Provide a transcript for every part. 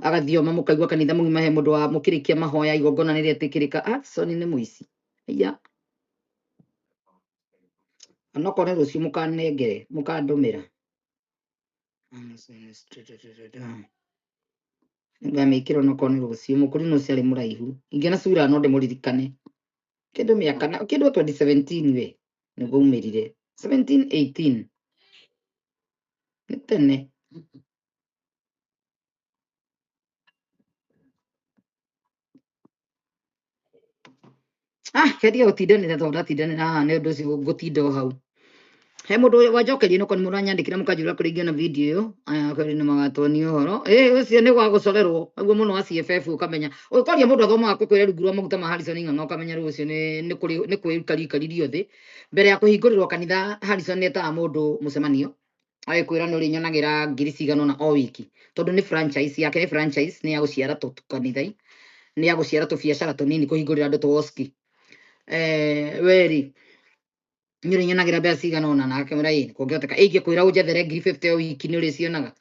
Agathioma mũkaigua kanitha mũgima he mũndũ wa mũkĩrĩkia mahoya igongona nĩ rĩetĩkĩrĩka. Harrison nĩ mũici. Aya, onokorwo nĩ rũciũ mũkanengere mũkandũmĩra. Ngamĩkĩra onokorwo nĩ rũciũ. Mũkũrinũ ũcio arĩ mũraihu. Ingĩona sura no ndĩmũririkane. Kĩndũ mĩaka na kĩndũ 2017 we nĩguo umĩrire 17 18 nĩ tene. Ah, kendia gũtindanĩra tondũ ndatindanĩra haha nĩ ũndũ ũcio ngũtinda o hau. He mũndũ wanjokeria no nĩ mũranyandĩkĩra mũkanjũra kũrĩa ingĩona video ĩyo. Aya kweri nĩ magatuonia ũhoro. Ĩ ũcio nĩ wa gũcorerwo aguo mũno wa CFF ũkamenya. Ũkoria mũndũ athomaga kũkwĩra rungu rwa maguta ma Harrison Ng'ang'a ũkamenya rĩu ũcio nĩ kwĩikariikaririo thĩ. Mbere ya kũhingũrĩrwo kanitha Harrison nĩ etaga mũndũ mũcemanio. Agĩkwĩra nĩ ũrĩnyonagĩra ngiri cigana ũna o wiki. Tondũ nĩ franchise yake, nĩ franchise nĩ ya gũciara tũkanitha, nĩ ya gũciara tũbiacara tũnini kũhingũrĩra andũ tũwoski. Weri nĩ ũrĩnyonagĩra mbeca cigana ũna, na akĩmwĩra ĩ kũngĩhoteka ingĩkwĩra ũnjethere ngiri 50 o wiki nĩ ũrĩcionaga.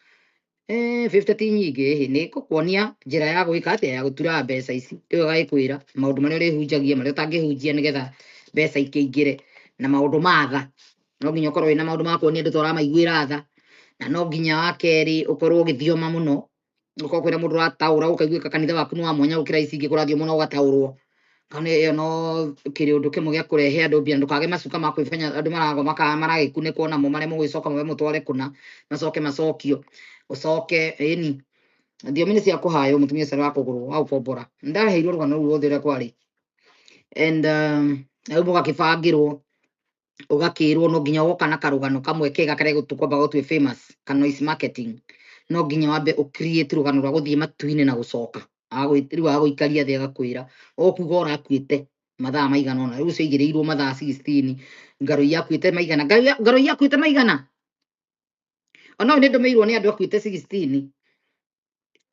50 ti nyingĩ, ĩhĩ nĩ ngũkuonia njĩra ya gwĩka atĩa ya gũtura mbeca ici. Rĩu agagĩkwĩra maũndũ marĩa ũrĩhunjagia, marĩa ũtangĩhunjia nĩgetha mbeca ikĩingĩre, na maũndũ ma tha. No nginya ũkorwo wĩna maũndũ ma kuonia andũ ta ũramaiguĩra tha, na no nginya wa kerĩ ũkorwo ũgĩthioma mũno, ũkorwo kwĩna mũndũ ũrataũra ũkaiguĩka kanitha waku nĩ wa mwanya gũkĩra ici ingĩ kũrathiomwo na ũgataũrwo. Kana ĩyo no kĩrĩ ũndũ kĩmwe gĩa kũrehe andũ mbia, ndũkage macuka ma kwĩbanya andũ maragoma kana maragĩkunĩkwo namo marĩa mũgũgĩcoka mũbe mũtware kũna macoke macokio ũcoke ĩni thiomi nĩ cia kũhaywo mũtumia ũcio wa kũgũrwo wa gũkombora. Ndaheirwo rũgano rũu ruothe ũrĩa kwarĩ and rĩu mũgakĩbangĩrwo ũgakĩrwo no nginya woka na karũgano kamwe kega karĩa gũtũkwamba gũtue famous ka noise marketing, no nginya wambe ũ create rũgano rwa gũthiĩ matu-inĩ na gũcoka. Rĩu agagũikaria thĩ agakwĩra ũkuga ũrakuĩte mathaa maigana ũna, rĩu ũcio aigĩrĩirwo mathaa 16, Ngarũi akuĩte maigana, Ngarũi akuĩte maigana, ona ũyũ nĩ ndũmĩirwo nĩ andũ akuĩte 16,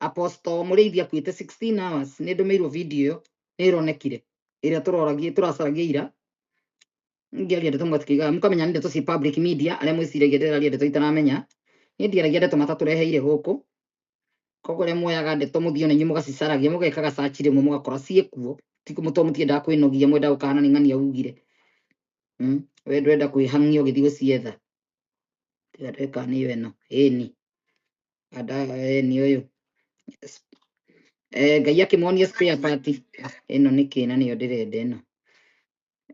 Apostle Mũrĩithi akuĩte 16 hours, nĩ ndũmĩirwo video ĩyo nĩ ĩronekire ĩrĩa tũroragia tũracaragia ira. Ngĩaria ndeto mũgatikĩigaga mũkamenya nĩ ndeto ci public media, arĩa mwĩciragia ndĩraria ndeto itaramenya. Niĩ ndiaragia ndeto matatũreheire gũkũ, koguo arĩa muoyaga ndeto mũthiĩ ona inyuĩ mũgacicaragia mũgekaga search rĩmwe mũgakora ciĩkuo, ti to mũtiendaga kwĩnogia mwendaga gũkahana nĩ ng'ania ugire. We ndwenda kwĩhang'ia ũgĩthiĩ gũcietha. Tiga ndeka nĩyo ĩno ĩni anda ĩni ũyũ. Ngai akĩmuonia spare part ĩno nĩ kĩ na nĩyo ndĩrenda ĩno.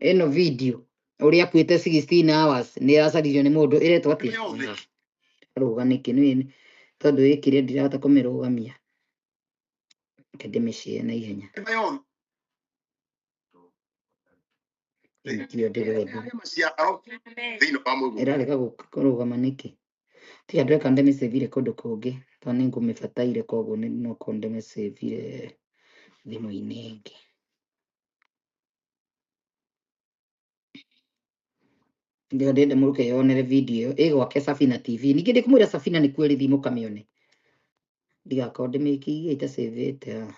Ĩno video ũrĩa akuĩte 16 hours nĩ ĩracaririo nĩ mũndũ ĩretwo atĩa? Rũga nĩkĩ nĩ tondũ ĩkĩrĩa ndirahota kũmĩrũgamia. Reke ndĩmĩshare na ihenya. Ĩno tiyo ndĩrenda. Ĩrarega kũrũgama nĩkĩ? Tiga ndĩreka ndĩmĩcĩvire kũndũ kũngĩ tondũ nĩ ngũmĩbataire koguo no korwo ndĩmĩcĩvire thimũ-inĩ ĩngĩ. Ndio ndĩrenda mũkeyonere video ĩyo ĩ gwake Safina TV. Ningĩ ndĩkũmwĩra Safina nĩ kuo ĩrĩthiĩ mũkamĩone. Ndigakorwo ndĩmĩkĩirie itacĩvĩte haha.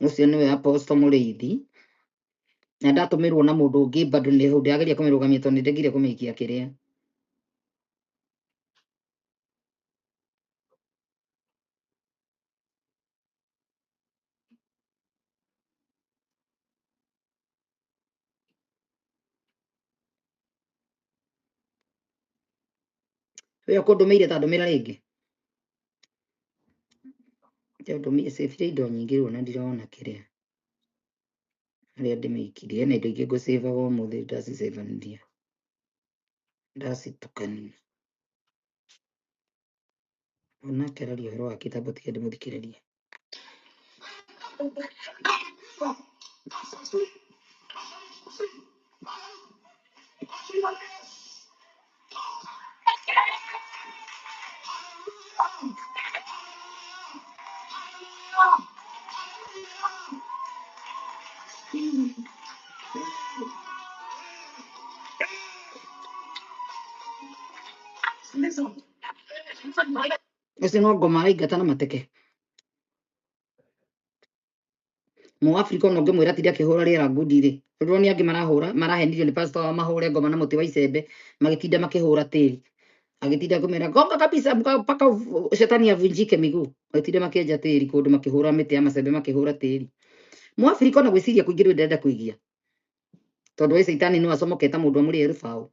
Ũcio nĩwe Apostle Mũrĩithi. Na ndatũmĩrwo na mũndũ ũngĩ bado nĩ hau ndĩrageria kũmĩrũgamia tondũ nĩ ndegire kũmĩikia kĩrĩa. We ũkũndũmĩire ta ndũmĩra rĩngĩ. Ndũmĩire cĩbire indo nyingĩ rĩu ona ndirona kĩrĩa. Harĩa ndĩmĩikirie na indo ingĩ ngũcĩbaga ũmũthĩ ndacicĩbanĩria. Ndacitukania. Onake araria ũhoro wa kĩtambo tiga ndĩmũthikĩrĩrie. Ũcio no ngoma araingata na mateke. Mũafrika ona ũngĩmwĩra tinde akĩhũra rĩera ngundi rĩ, ndũrona angĩ marahũra marahenirio nĩ pastor wao mahũre ngoma na mũtĩ wa icembe magĩtinda makĩhũra tĩri. Agĩtinda kũmera gonga kabisa mpaka shetani avunjike miguu. Magĩtinda makĩenja tĩri kũndũ, makĩhũra mĩtĩ ya macembe, makĩhũra tĩri. Mũabirika ona gwĩciria kũingĩ rĩu ndĩrenda kũigia, tondũ we caitani no acomoke ta mũndũ amũrĩe rũbaũ.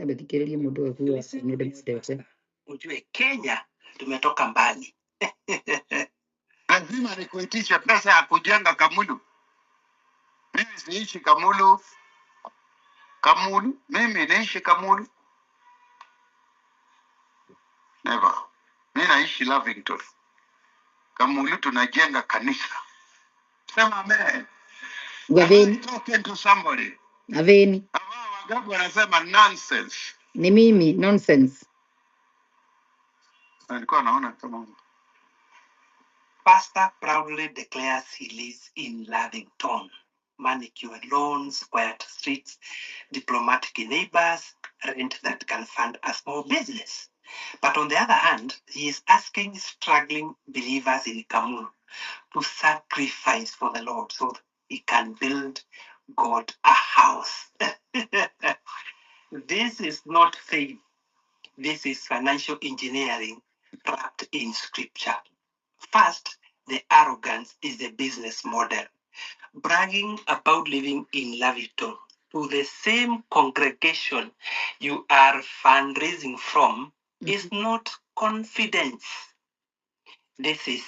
Ambe thikĩrĩrie mũndũ ũyũ kuga Listen nĩ to this, ndĩmwendete. pastor. Ujue Kenya tumetoka mbali. Lazima nikuitishe pesa ya kujenga Kamulu. Mimi siishi Kamulu, Kamulu. Mimi naishi Kamulu? Never. Mi naishi Lavington. Kamulu tunajenga kanisa. Sema amen. Am I Gaveni talking to somebody? Aveni Ambao wangapi wanasema nonsense? Ni mimi nonsense. Nilikuwa naona kama Pastor proudly declares he lives in Lavington. Manicured lawns, quiet streets, diplomatic neighbors, rent that can fund a small business. But on the other hand, he is asking struggling believers in Kamulu to sacrifice for the Lord so he can build God a house. This is not faith. This is financial engineering wrapped in scripture. First, the arrogance is the business model. Bragging about living in Lavito to the same congregation you are fundraising from is not confidence. This is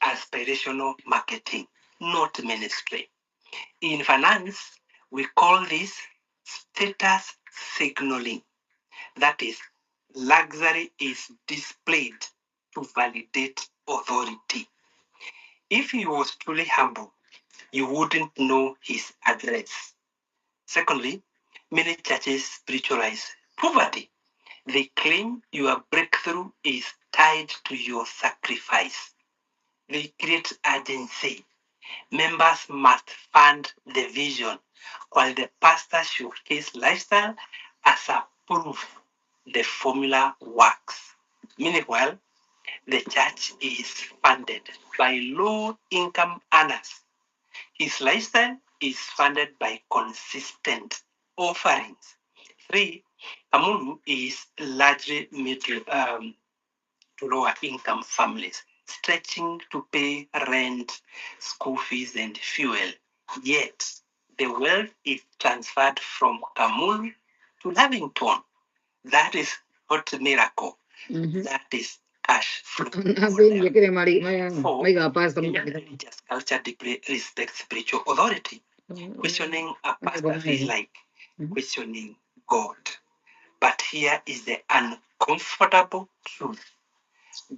aspirational marketing, not ministry. In finance, we call this status signaling. That is, luxury is displayed to validate authority. If he was truly humble, you wouldn't know his address. Secondly, many churches spiritualize poverty. They claim your breakthrough is tied to your sacrifice. They create urgency. Members must fund the vision, while the pastor showcase lifestyle as a proof the formula works. Meanwhile, the church is funded by low income earners. His lifestyle is funded by consistent offerings. Three, Kamulu is largely middle to lower income families, stretching to pay rent, school fees, and fuel. Yet, the wealth is transferred from Kamulu to Lavington. That is not a miracle. That is cash flow Aveni model. yekere mari maya Four, maiga pastor Kenyan mukanitha. religious culture deeply respects spiritual authority. Questioning a pastor feels like questioning God. But here is the uncomfortable truth: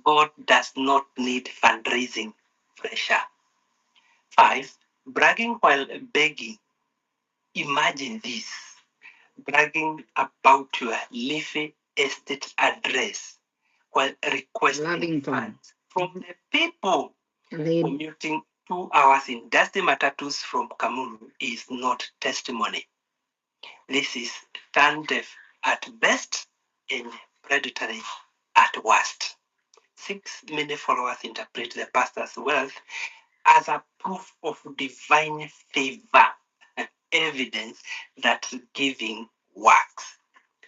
God does not need fundraising pressure. Five, bragging while begging. Imagine this: bragging about your leafy estate address while requesting Lavington. funds from the people. Aveni. Commuting 2 hours in dusty matatus from Kamulu is not testimony. This is tone deaf at best and predatory at worst. Six, many followers interpret the pastor's wealth as a proof of divine favor and evidence that giving works.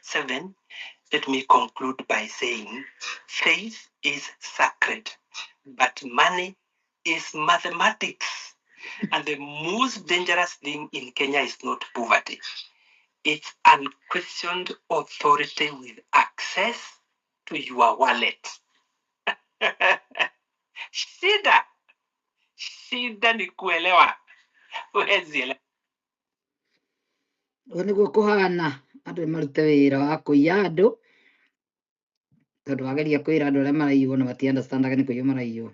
Seven, let me conclude by saying faith is sacred, but money is mathematics. And the most dangerous thing in Kenya is not poverty, it's unquestioned authority with access to your wallet. Shida, shida ni kuelewa, huwezi elewa. Ũguo nĩguo kũhana andũ nĩ marute wĩra wa kũiya andũ, tondũ wageria kwĩra andũ arĩa maraiywo na mati understandaga nĩ kũiywo maraiywo.